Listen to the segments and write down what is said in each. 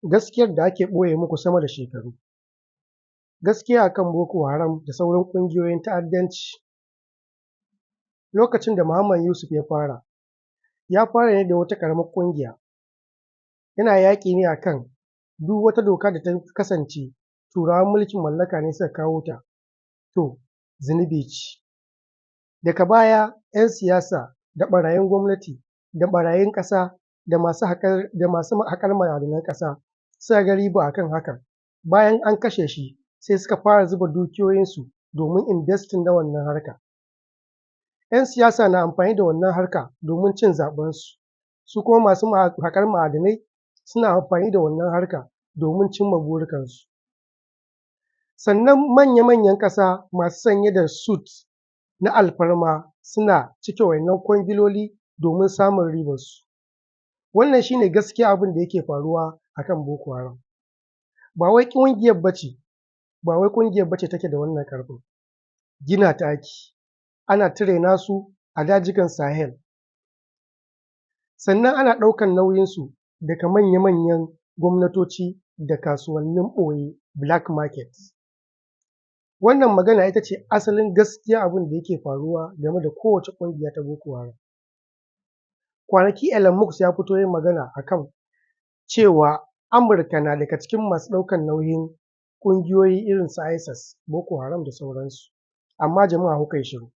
Gaskiyar da ake ɓoye muku sama da shekaru. Gaskiya akan Boko Haram da sauran ƙungiyoyin ta'addanci. Lokacin da Muhammad Yusuf ya fara, ya fara ne da wata ƙaramar ƙungiya. Yana yaƙi ne akan duk wata doka da ta kasance Turawan mulkin mallaka ne suka kawo ta, to zunubi ce. Daga baya 'yan siyasa da ɓarayin gwamnati da ɓarayin ƙasa da masu haƙar ma'adanan ƙasa suka ga riba akan hakan. Bayan an kashe shi, sai suka fara zuba dukiyoyinsu domin investing na wannan harka. 'Yan siyasa na amfani da wannan harka domin cin zaɓensu, su kuma masu haƙar ma'adanai suna amfani da wannan harka domin cimma burikansu. Sannan manya-manyan ƙasa masu sanye da suit na alfarma suna cike wannan kwangiloli domin samun ribarsu. Wannan shi ne gaskiya abin da yake faruwa a kan Boko Haram. Ba wai ƙungiyar ba ce, ba wai ƙungiyar ba ce take da wannan ƙarfin, gina ta ake, ana traina su a dajikan Sahel. Sannan ana ɗaukan nauyinsu daga manya-manyan gwamnatoci da kasuwannin ɓoye, black market. Wannan magana ita ce asalin gaskiya abin da yake faruwa game da kowace ƙungiya ta Boko Haram. Kwanaki Elon Musk ya fito ya yi magana akan cewa Amurka na daga cikin masu ɗaukan nauyin ƙungiyoyi irin su ISIS, Boko Haram da sauransu. Amma jama'a kuka yi shiru.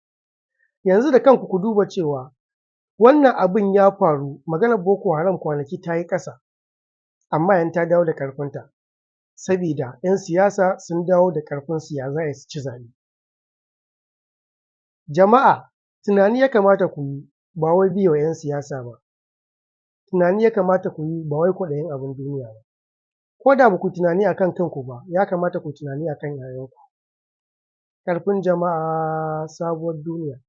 Yanzu da kanku ku duba cewa wannan abin ya faru, maganar Boko Haram kwanaki ta yi ƙasa, amma yanzu ta dawo da ƙarfinta, sabida 'yan siyasa sun dawo da ƙarfinsu, ya za a yi su ci zaɓe. Jama'a, tunani ya kamata ku yi, ba wai biye wa 'yan siyasa ba. Tunani ya kamata ku yi, ba wai kwaɗayin abin duniya ba. Ko da ba ku yi tunani a kan kanku ba, ya kamata ku yi tunani a kan 'ya'yanku. Ƙarfin jama'a, sabuwar duniya.